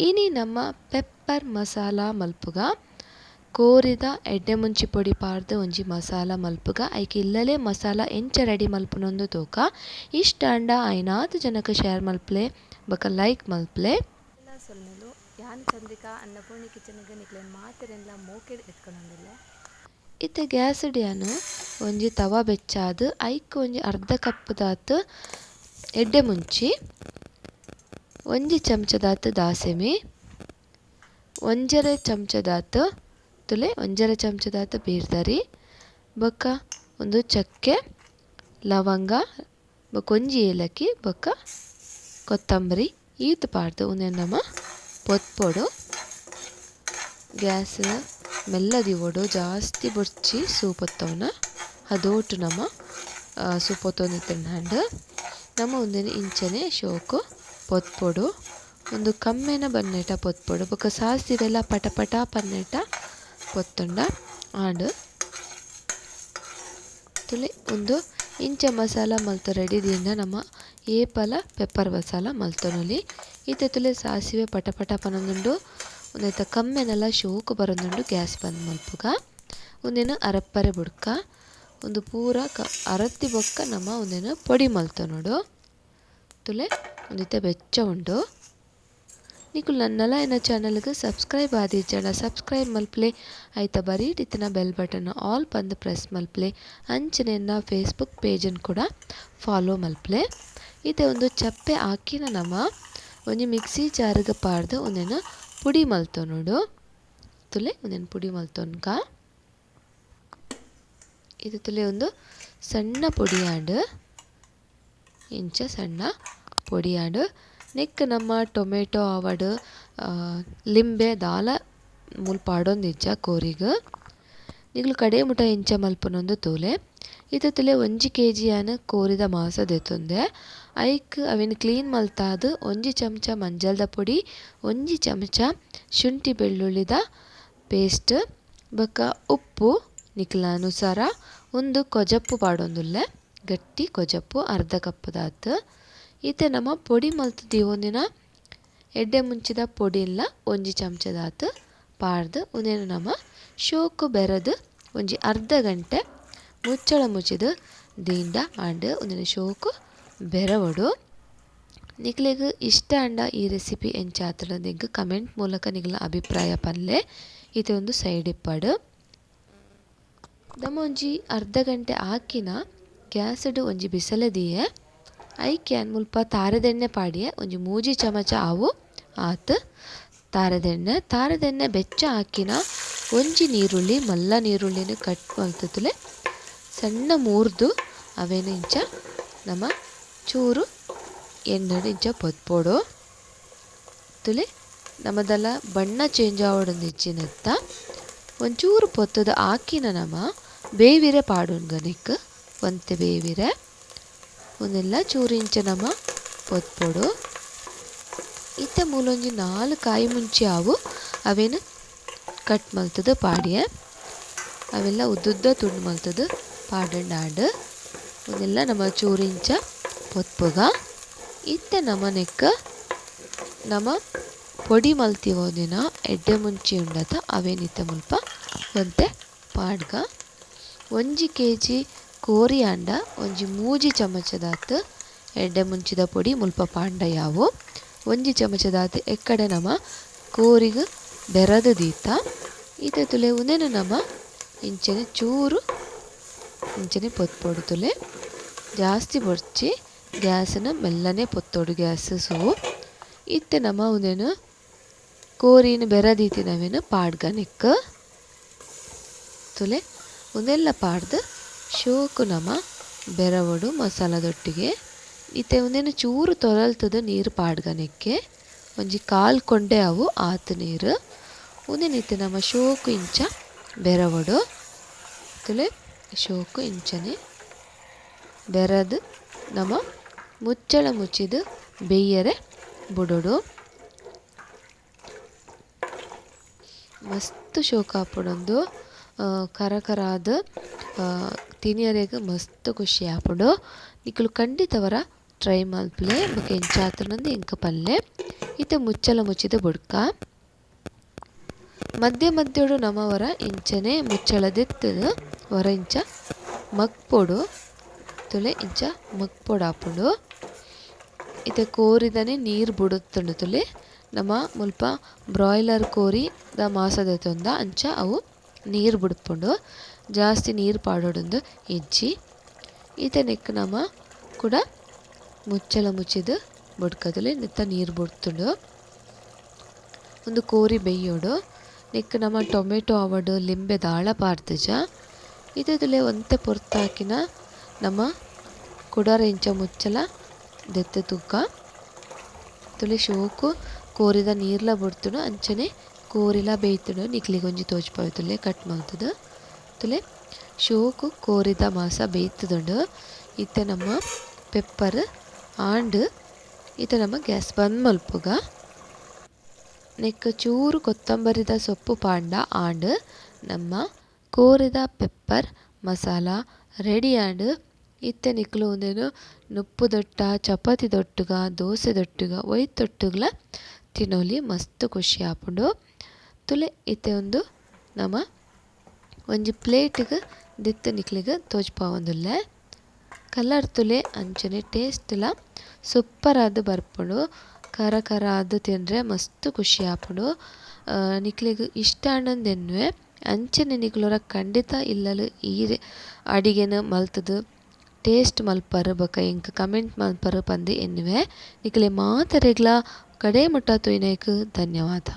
ಇನಿ ನಮ್ಮ ಪೆಪ್ಪರ್ ಮಸಾಲ ಮಲ್ಪುಗ ಕೋರಿದ ಎಡ್ಡೆ ಮುಂಚಿ ಪೊಡಿ ಪಾಡ್ದ್ ಒಂಜಿ ಮಸಾಲ ಮಲ್ಪುಗ ಐಕ್ ಇಲ್ಲಲೇ ಮಸಾಲ ಎಂಚ ರೆಡಿ ಮಲ್ಪುನೊಂದು ತೂಕ. ಇಷ್ಟ ಆಂಡ ಐನಾತ್ ಜನಕ್ ಶೇರ್ ಮಲ್ಪುಲೆ ಬೊಕ ಲೈಕ್ ಮಲ್ಪುಲೆ. ಸೊಲ್ಮೆಲು ಯಾನ್ ಚಂದ್ರಿಕಾ ಅನ್ನಪೂರ್ಣಿ ಕಿಚನ್ ಗ್ ನಿಕ್ಲೆನ್ ಮಾತೆರೆನ್ಲ ಮೋಕೆಡ್ ಎದ್ಕೊನೊಂದುಲ್ಲೆ. ಇತ್ತೆ ಗ್ಯಾಸ್ ಡ್ ಯಾನ್ ಒಂಜಿ ತವಾ ಬೆಚ್ಚಾದ್ ಐಕ್ ಒಂಜಿ ಅರ್ಧ ಕಪ್ ದಾತ್ ಎಡ್ಡೆ ಮುಂಚಿ, ಒಂಜಿ ಚಮಚದಾತ್ ದಾಸೆಮಿ, ಒಂಜರೆ ಚಮಚದಾತ್ ತುಲೆ ಒಂಜರೆ ಚಮಚದಾತ್ ಬೀರ್ದರಿ, ಬೊಕ್ಕ ಒಂದು ಚಕ್ಕೆ, ಲವಂಗ, ಬೊಕ್ಕ ಒಂಜಿ ಏಲಕ್ಕಿ, ಬೊಕ್ಕ ಕೊತ್ತಂಬರಿ ಈತ್ ಪಾಡ್ದ್ ಉಂದೆನ್ ನಮ ಪೊತ್ಪೊಡು. ಗ್ಯಾಸ್ ಮೆಲ್ಲ ದೀವೊಡು, ಜಾಸ್ತಿ ಬೊರ್ಚಿ ಸೂ ಪೊತ್ತವುನ ಹದೋಟು ನಮ ಸೂ ಪೊತ್ತೊಂದಿತ್ತುಂಡ ನಮ ಉಂದೆನ್ ಇಂಚನೆ ಶೋಕು ಪೊತ್ಪೊಡು. ಉಂದು ಕಮ್ಮೆನ ಬನ್ನೇಟ ಪೊತ್ಪೊಡು, ಬೊಕ್ಕ ಸಾಸಿವೆಲ ಪಟ ಪಟ ಪನ್ನೇಟ ಪೊತ್ತುಂಡ ಆಂಡ್. ತುಲೆ ಉಂದು ಇಂಚ ಮಸಾಲ ಮಲ್ತ್ ರೆಡಿ ದೀಂಡ ನಮ ಏಪಲ ಪೆಪ್ಪರ್ ಮಸಾಲ ಮಲ್ತೊನೊಲಿ. ಇತ್ತೆ ತುಲೆ ಸಾಸಿವೆ ಪಟ ಪಟ ಪನೊಂದುಂಡು, ಉಂದೆತ ಕಮ್ಮೆನಲ ಶೋಕು ಬರೊಂದುಂಡು. ಗ್ಯಾಸ್ ಬಂದ್ ಮಲ್ಪುಗ, ಉಂದೆನ್ ಅರಪ್ಪರೆ ಬುಡ್ಕ. ಉಂದು ಪೂರ ಅರತ್ತಿ ಬೊಕ್ಕ ನಮ ಉಂದೆನ್ ಪೊಡಿ ಮಲ್ತೊನೊಡು. ತುಲೆ ಉಂದಿತ್ತೆ ಬೆಚ್ಚ ಉಂಡು. ನಿಕುಲು ನನ್ನಲ ಎನ್ನ ಚಾನಲ್ಗ್ ಸಬ್ಸ್ಕ್ರೈಬ್ ಆದಿಜ್ಜಂಡ ಸಬ್ಸ್ಕ್ರೈಬ್ ಮಲ್ಪುಲೆ, ಐತ ಬರೀಟ್ ಇತ್ತಿನ ಬೆಲ್ ಬಟನ್ ಆಲ್ ಪಂದ್ ಪ್ರೆಸ್ ಮಲ್ಪುಲೆ, ಅಂಚನೆ ಎನ್ನ ಫೇಸ್ಬುಕ್ ಪೇಜನ್ ಕೂಡ ಫಾಲೋ ಮಲ್ಪುಲೆ. ಇತ್ತೆ ಒಂದು ಚಪ್ಪೆ ಆಕಿನ ನಮ ಒಂಜಿ ಮಿಕ್ಸಿ ಜಾರ್ಗ್ ಪಾಡ್ದ್ ಉಂದೆನ್ ಪುಡಿ ಮಲ್ತೊನೊಡು. ತುಲೆ ಉಂದೆನ್ ಪುಡಿ ಮಲ್ತೊನ್ಕ. ಇದು ತುಲೆ ಒಂದು ಸಣ್ಣ ಪೊಡಿ ಆಂಡ್, ಇಂಚ ಸಣ್ಣ ಪೊಡಿ ಆಂಡ್. ನೆಕ್ ನಮ್ಮ ಟೊಮೆಟೊ ಆವಡ್ ಲಿಂಬೆ ದಾಲ ಮೂಲು ಪಾಡೊಂದಿಜ್ಜ ಕೋರಿಗ್. ನಿಕುಲು ಕಡೆ ಮುಟ ಇಂಚ ಮಲ್ಪುನೊಂದು ತೂಲೆ. ಇತ್ತೆ ತುಲೆ 1 ಕೆಜಿ ಯಾನ್ ಕೋರಿದ ಮಾಸ ದೆತೊಂದೆ. ಐಕ್ ಅವೆನ್ ಕ್ಲೀನ್ ಮಲ್ತಾದ್ ಒಂಜಿ ಚಮಚ ಮಂಜಲ್ದ ಪೊಡಿ, ಒಂಜಿ ಚಮಚ ಶುಂಠಿ ಬೆಳ್ಳುಳ್ಳಿದ ಪೇಸ್ಟ್, ಬೊಕ್ಕ ಉಪ್ಪು ನಿಕ್ಲ ಅನುಸಾರ. ಉಂದು ಕೊಜಪ್ಪು ಪಾಡೊಂದುಲ್ಲೆ, ಗಟ್ಟಿ ಕೊಜಪ್ಪು ಅರ್ಧ ಕಪ್ಪುದಾತ್. ಇತ್ತೆ ನಮ್ಮ ಪೊಡಿ ಮಲ್ತ್ ದೀವೊಂದಿನ ಎಡ್ಡೆ ಮುಂಚಿದ ಪೊಡಿನ್ಲ ಒಂಜಿ ಚಮಚದಾತ್ ಪಾಡ್ದ್ ಉಂದೆನ್ ನಮ ಶೋಕು ಬೆರದ್ ಒಂಜಿ ಅರ್ಧ ಗಂಟೆ ಮುಚ್ಚಳ ಮುಚ್ಚಿದ್ ದೀಂಡ ಆಂಡ್. ಉಂದೆನ್ ಶೋಕು ಬೆರವೊಡು. ನಿಕ್ಲೆಗ್ ಇಷ್ಟ ಆಂಡ ಈ ರೆಸಿಪಿ ಎಂಚಾತುಂಡು ನಿಂಕ್ ಕಮೆಂಟ್ ಮೂಲಕ ನಿಕ್ಲೆನ ಅಭಿಪ್ರಾಯ ಪನ್ಲೆ. ಇತ್ತೆ ಒಂದು ಸೈಡ್ ಇಪ್ಪಡು. ನಮ ಒಂಜಿ ಅರ್ಧ ಗಂಟೆ ಆಕಿನ ಗ್ಯಾಸ್ಡ್ ಒಂಜಿ ಬಿಸಲೆ ದೀಯೆ. ಐಕ್ ಯಾನ್ ಮುಲ್ಪ ತಾರೆದೆಣ್ಣೆ ಪಾಡಿಯೆ, ಒಂಜಿ 3 ಚಮಚ ಆವು ಆತ್ ತಾರೆದೆಣ್ಣೆ. ತಾರೆದೆಣ್ಣೆ ಬೆಚ್ಚ ಆಕಿನ ಒಂಜಿ ನೀರುಳ್ಳಿ, ಮಲ್ಲ ನೀರುಳ್ಳಿನ ಕಟ್ ಮಲ್ತುತುಲೆ ಸಣ್ಣ ಮೂರ್ದು ಅವೇನು ಇಂಚ ನಮ ಚೂರು ಎಣ್ಣೆಡ್ ಇಂಚ ಪೊತ್ಪೊಡು. ತುಲೆ ನಮದಲ ಬಣ್ಣ ಚೇಂಜ್ ಆವೊಡೊಂದು ಇಜ್ಜಿನತ್ತ ಒಂಚೂರು ಪೊತ್ತುದು ಆಕಿನ ನಮ ಬೇವಿರೆ ಪಾಡುನ್ಗನಿಕ್ ಒಂತೆ ಬೇವಿರೆ ಉಂದೆಲ್ಲ ಚೂರು ಇಂಚ ನಮ ಪೊತ್ಪೊಡು. ಇತ್ತೆ ಮೂಲೊಂಜಿ 4 ಕಾಯಿ ಮುಂಚಿ ಆವು ಅವೇನು ಕಟ್ ಮಲ್ತುದು ಪಾಡಿಯೆ. ಅವೆಲ್ಲ ಉದ್ದುದ್ದ ತುಂಡು ಮಲ್ತುದು ಪಾಡಂಡಾಂಡ್. ಉಂದೆಲ್ಲ ನಮ ಚೂರು ಇಂಚ ಪೊತ್ಪುಗ. ಇತ್ತೆ ನಮ ನೆಕ್ ನಮ ಪೊಡಿ ಮಲ್ತಿವೊಂದಿನ ಎಡ್ಡೆ ಮುಂಚಿ ಉಂಡತ ಅವೇನಿತ್ತೆ ಮುಲ್ಪ ಒಂತೆ ಪಾಡ್ಗ. 1 ಕೆಜಿ ಕೋರಿ ಆಂಡ ಒಂಜಿ 3 ಚಮಚದಾತ್ ಎಡ್ಡೆ ಮುಂಚಿದ ಪೊಡಿ ಮುಲ್ಪ ಪಾಂಡ ಯಾವು. 1 ಚಮಚದಾತ್ ಎಕ್ಕಡೆ ನಮ ಕೋರಿಗ್ ಬೆರದು ದೀತ. ಇತ್ತೆ ತುಲೆ ಉಂದೆನ್ ನಮ ಇಂಚನೆ ಚೂರು ಇಂಚನೆ ಪೊತ್ಪೊಡು. ತುಲೆ ಜಾಸ್ತಿ ಬೊರ್ಚಿ, ಗ್ಯಾಸ್ನ ಮೆಲ್ಲನೆ ಪೊತ್ತೊಡು ಗ್ಯಾಸ್ ಸೂ. ಇತ್ತೆ ನಮ ಉಂದೆನ್ ಕೋರಿನ ಬೆರದೀತಿನವೇನು ಪಾಡ್ಗ ನೆಕ್. ತುಲೆ ಉಂದೆಲ್ಲ ಪಾಡ್ದು ಶೋಕು ನಮ ಬೆರವೊಡು ಮಸಾಲದೊಟ್ಟಿಗೆ. ಇತ್ತೆ ಉಂದೆನ್ ಚೂರು ತೊರಲ್ತದ ನೀರು ಪಾಡ್ಗ ನೆಕ್ಕೆ, ಒಂಜಿ ಕಾಲ್ ಕೊಂಡೆ ಅವು ಆತ್ ನೀರು. ಉಂದೆನ್ ಇತ್ತೆ ನಮ ಶೋಕು ಇಂಚ ಬೆರವೊಡು. ತುಲೆ ಶೋಕು ಇಂಚನೆ ಬೆರದು ನಮ ಮುಚ್ಚಳ ಮುಚ್ಚಿದು ಬೇಯರೆ ಬುಡೊಡು. ಮಸ್ತ್ ಶೋಕು ಆಪುಂಡೊಂದು ಕರ ಕರಾದ್ ತಿನಿಯರೆಗ್ ಮಸ್ತ್ ಖುಷಿ ಆಪುಂಡು. ನಿಕುಲು ಖಂಡಿತವರ ಟ್ರೈ ಮಲ್ಪುಲೆ ಬೊಕ ಎಂಚಾತುಂಡು ಎಂಕ್ ಪನ್ಲೆ. ಇತ್ತೆ ಮುಚ್ಚಲ ಮುಚ್ಚಿದ ಬುಡ್ಕ. ಮಧ್ಯ ಮಧ್ಯಡು ನಮವರ ಇಂಚನೆ ಮುಚ್ಚಳ ದೆತ್ತುದು ವರ ಇಂಚ ಮಗ್ಪೊಡು ತುಲೆ ಇಂಚ ಮಗ್ಪೊಡಾಪುಂಡು. ಇತ್ತೆ ಕೋರಿದನೆ ನೀರು ಬುಡುತ್ತುಂಡು ತುಲೆ. ನಮ್ಮ ಮುಲ್ಪ ಬ್ರಾಯ್ಲರ್ ಕೋರಿ ದ ಮಾಸ ದೆತ್ತೊಂದ ಅಂಚ ಅವು ನೀರು ಬುಡ್ಪುಂಡು. ಜಾಸ್ತಿ ನೀರು ಪಾಡೊಡುಂದು ಇಜ್ಜಿ. ಇತ್ತೆ ನೆಕ್ ನಮ ಕೂಡ ಮುಚ್ಚಳ ಮುಚ್ಚಿದು ಬುಡ್ಕ ತುಲೆ. ನೆತ್ತ ನೀರು ಬುಡ್ತುಂಡು. ಉಂದು ಕೋರಿ ಬೇಯೋಡು. ನೆಕ್ ನಮ ಟೊಮೆಟೊ ಆವಡ್ ಲಿಂಬೆ ದಾಳ ಪಾಡ್ದಿಜ. ಇತ್ತೆ ತುಲೆ ಒಂತೆ ಪೊರ್ತಾಕಿನ ನಮ ಕುಡರ ಇಂಚ ಮುಚ್ಚಲ ದೆತ್ತ್ ತೂಕ. ತುಲೆ ಶೋಕು ಕೋರಿದ ನೀರ್ಲ ಬುಡ್ತುಂಡು ಅಂಚನೆ ಕೋರಿಲ ಬೇಯ್ತುಂಡು. ನಿಕ್ಲೆಗ್ ಒಂಜಿ ತೋಜ್ಪಾವೆ ತುಲೆ ಕಟ್ ಮಲ್ತುದು. ತುಲೆ ಶೋಕು ಕೋರಿದ ಮಾಸ ಬೇಯ್ತುದುಂಡು. ಇತ್ತೆ ನಮ್ಮ ಪೆಪ್ಪರ್ ಆಂಡ್. ಇತ್ತೆ ನಮ್ಮ ಗ್ಯಾಸ್ ಬಂದ್ ಮಲ್ಪುಗ. ನೆಕ್ ಚೂರು ಕೊತ್ತಂಬರಿದ ಸೊಪ್ಪು ಪಾಂಡ ಆಂಡ್. ನಮ್ಮ ಕೋರಿದ ಪೆಪ್ಪರ್ ಮಸಾಲ ರೆಡಿ ಆಂಡ್. ಇತ್ತೆ ನಿಕ್ಲು ಉಂದೆನ್ ನುಪ್ಪು ದೊಟ್ಟ ಚಪಾತಿ ದೊಟ್ಟುಗ ದೋಸೆ ದೊಟ್ಟುಗ ಒಯ್ತೊಟ್ಟುಗ್ಲ ತಿನೊಲಿ ಮಸ್ತ್ ಖುಷಿ ಆಪುಂಡು. ತುಲೆ ಇತ್ತೆ ಉಂದು ನಮ ಒಂಜಿ ಪ್ಲೇಟ್ಗ್ ದಿತ್ತ್ ನಿಕ್ಲೆಗ್ ತೋಜ್ಪಾವೊಂದುಲ್ಲೆ. ಕಲರ್ ತುಲೆ ಅಂಚನೆ ಟೇಸ್ಟ್ ಲ ಸೂಪರ್ ಆದ್ ಬರ್ಪುಂಡು. ಕರ ಕರ ಆದ್ ತಿನ್ರೆ ಮಸ್ತ್ ಖುಷಿ ಆಪುಂಡು. ನಿಕ್ಲೆಗ್ ಇಷ್ಟ ಆಂಡಂದ್ ಎನ್ನುವೆ. ಅಂಚನೆ ನಿಕುಲೊರ ಖಂಡಿತ ಇಲ್ಲಲ್ ಈ ಅಡಿಗೆನ್ ಮಲ್ತುದು ಟೇಸ್ಟ್ ಮಲ್ಪರ್ ಬೊಕ ಎಂಕ್ ಕಮೆಂಟ್ ಮಲ್ಪರ್ ಪಂದ್ ಎನ್ನುವೆ. ನಿಕಲೆ ಮಾತೆರೆಗ್ಲಾ ಕಡೆ ಮುಟ್ಟ ತೂಯಿನೈಕ್ ಧನ್ಯವಾದ.